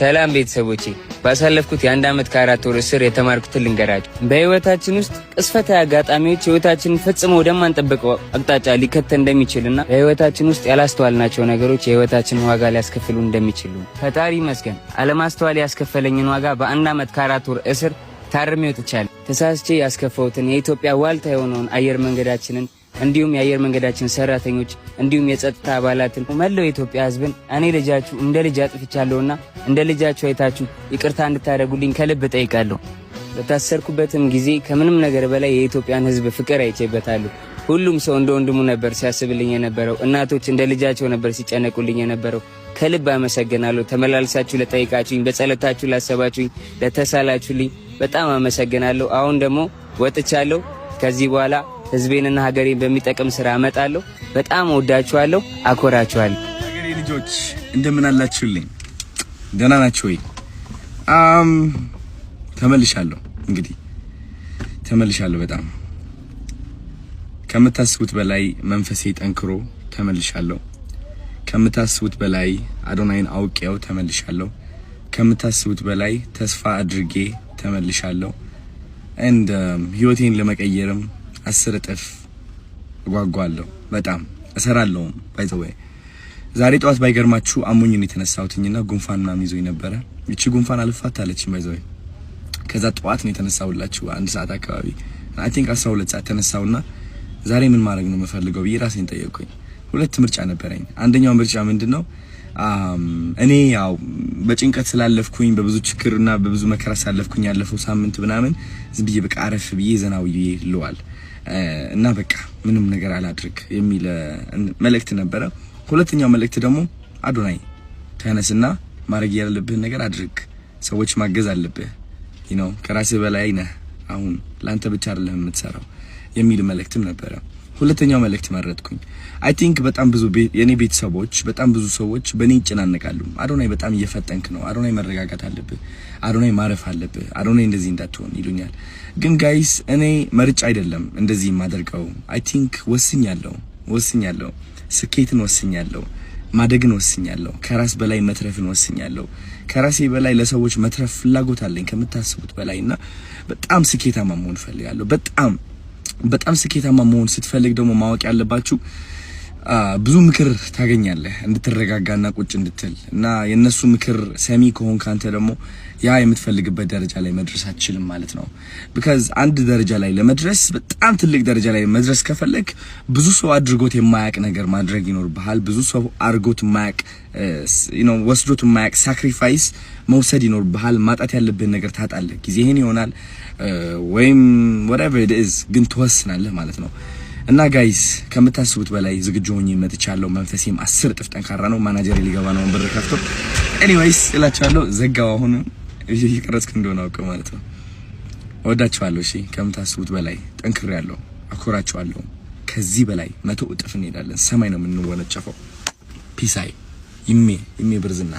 ሰላም ቤተሰቦቼ፣ ባሳለፍኩት የ1 ዓመት ከ4 ወር እስር የተማርኩትን ልንገራችሁ። በህይወታችን ውስጥ ቅጽበታዊ አጋጣሚዎች ህይወታችንን ፈጽሞ ወደማንጠብቀው አቅጣጫ ሊከተን እንደሚችልና በህይወታችን ውስጥ ያላስተዋልናቸው ነገሮች የህይወታችንን ዋጋ ሊያስከፍሉ እንደሚችሉ። ፈጣሪ ይመስገን፣ አለማስተዋል ያስከፈለኝን ዋጋ በ1 ዓመት ከ4 ወር እስር ታርሜ ወጥቻለሁ። ተሳስቼ ያስከፋሁትን የኢትዮጵያ ዋልታ የሆነውን አየር መንገዳችንን፣ እንዲሁም የአየር መንገዳችን ሰራተኞች፣ እንዲሁም የጸጥታ አባላትን፣ መላው የኢትዮጵያ ሕዝብን እኔ ልጃችሁ እንደ ልጅ አጥፍቻለሁና እንደ ልጃችሁ አይታችሁ ይቅርታ እንድታደርጉልኝ ከልብ እጠይቃለሁ። በታሰርኩበትም ጊዜ ከምንም ነገር በላይ የኢትዮጵያን ሕዝብ ፍቅር አይቼበታለሁ። ሁሉም ሰው እንደ ወንድሙ ነበር ሲያስብልኝ የነበረው። እናቶች እንደ ልጃቸው ነበር ሲጨነቁልኝ የነበረው። ከልብ አመሰግናለሁ። ተመላልሳችሁ ለጠየቃችሁኝ፣ በጸሎታችሁ ላሰባችሁኝ፣ ለተሳላችሁልኝ በጣም አመሰግናለሁ። አሁን ደግሞ ወጥቻለሁ። ከዚህ በኋላ ህዝቤንና ሀገሬን በሚጠቅም ስራ እመጣለሁ። በጣም እወዳችኋለሁ፣ አኮራችኋለሁ። ሀገሬ ልጆች፣ እንደምን አላችሁልኝ? ደህና ናችሁ ወይ? ተመልሻለሁ። እንግዲህ ተመልሻለሁ። በጣም ከምታስቡት በላይ መንፈሴ ጠንክሮ ተመልሻለሁ። ከምታስቡት በላይ አዶናይን አውቄው ተመልሻለሁ። ከምታስቡት በላይ ተስፋ አድርጌ ተመልሻለሁ። And ህይወቴን ለመቀየርም 10 እጥፍ እጓጓለሁ። በጣም እሰራለሁም። By the way፣ ዛሬ ጠዋት ባይገርማችሁ አሞኝ ነው የተነሳሁትኝና ጉንፋን ምናምን ይዞኝ ነበረ። እቺ ጉንፋን አልፋታ አለችኝ by the way። ከዛ ጠዋት ነው የተነሳሁላችሁ፣ 1 ሰዓት አካባቢ፣ I think 12 ሰዓት ተነሳሁና ዛሬ ምን ማድረግ ነው የምፈልገው ብዬ ራሴን ጠየቅኩኝ። ሁለት ምርጫ ነበረኝ። አንደኛው ምርጫ ምንድነው? እኔ ያው በጭንቀት ስላለፍኩኝ፣ በብዙ ችግርና በብዙ መከራ ስላለፍኩኝ ያለፈው ሳምንት ምናምን ዝም ብዬ በቃ አረፍ ብዬ ዘና ብዬ ልዋል እና በቃ ምንም ነገር አላድርግ የሚል መልእክት ነበረ። ሁለተኛው መልእክት ደግሞ አዶናይ ተነስና ማድረግ ያለብህን ነገር አድርግ፣ ሰዎች ማገዝ አለብህ፣ ከራስህ በላይ ነህ፣ አሁን ለአንተ ብቻ አይደለም የምትሰራው የሚል መልእክትም ነበረ። ሁለተኛው መልእክት መረጥኩኝ። I think በጣም ብዙ የኔ ቤተሰቦች፣ በጣም ብዙ ሰዎች በእኔ ይጨናነቃሉ። አዶናይ በጣም እየፈጠንክ ነው፣ አዶናይ መረጋጋት አለብህ፣ አዶናይ ማረፍ አለብህ፣ አዶናይ እንደዚህ እንዳትሆን ይሉኛል። ግን guys፣ እኔ መርጬ አይደለም እንደዚህ የማደርገው። I think ወስኛለሁ፣ ወስኛለሁ፣ ስኬትን ወስኛለሁ፣ ማደግን ወስኛለሁ፣ ከራስ በላይ መትረፍን ወስኛለሁ። ከራሴ በላይ ለሰዎች መትረፍ ፍላጎት አለኝ ከምታስቡት በላይ እና በጣም ስኬታማ መሆን እፈልጋለሁ። በጣም በጣም ስኬታማ መሆን ስትፈልግ ደግሞ ማወቅ ያለባችሁ ብዙ ምክር ታገኛለህ እንድትረጋጋና ቁጭ እንድትል፣ እና የእነሱ ምክር ሰሚ ከሆንክ አንተ ደግሞ ያ የምትፈልግበት ደረጃ ላይ መድረስ አትችልም ማለት ነው። Because አንድ ደረጃ ላይ ለመድረስ፣ በጣም ትልቅ ደረጃ ላይ መድረስ ከፈለግክ ብዙ ሰው አድርጎት የማያቅ ነገር ማድረግ ይኖርብሃል። ብዙ ሰው አድርጎት የማያቅ፣ ወስዶት የማያቅ sacrifice መውሰድ ይኖርብሃል። ማጣት ያለብህን ነገር ታጣለህ። ጊዜህን ይሆናል ወይም whatever it is፣ ግን ትወስናለህ ማለት ነው። እና guys፣ ከምታስቡት በላይ ዝግጁ ሆኜ መጥቻለሁ። መንፈሴም 10 እጥፍ ጠንካራ ነው። ማናጀር ሊገባ ነው በር ከፍቶ። Anyways እላችኋለሁ። ዘጋው። አሁን እየቀረጽክ እንደሆነ አውቀው ማለት ነው። እወዳችኋለሁ። እሺ፣ ከምታስቡት በላይ ጠንክሬያለሁ። አኮራችኋለሁ። ከዚህ በላይ 100 እጥፍ እንሄዳለን። ሰማይ ነው የምንወነጨፈው። Peace። ይሜ ይሜ ብርዝና።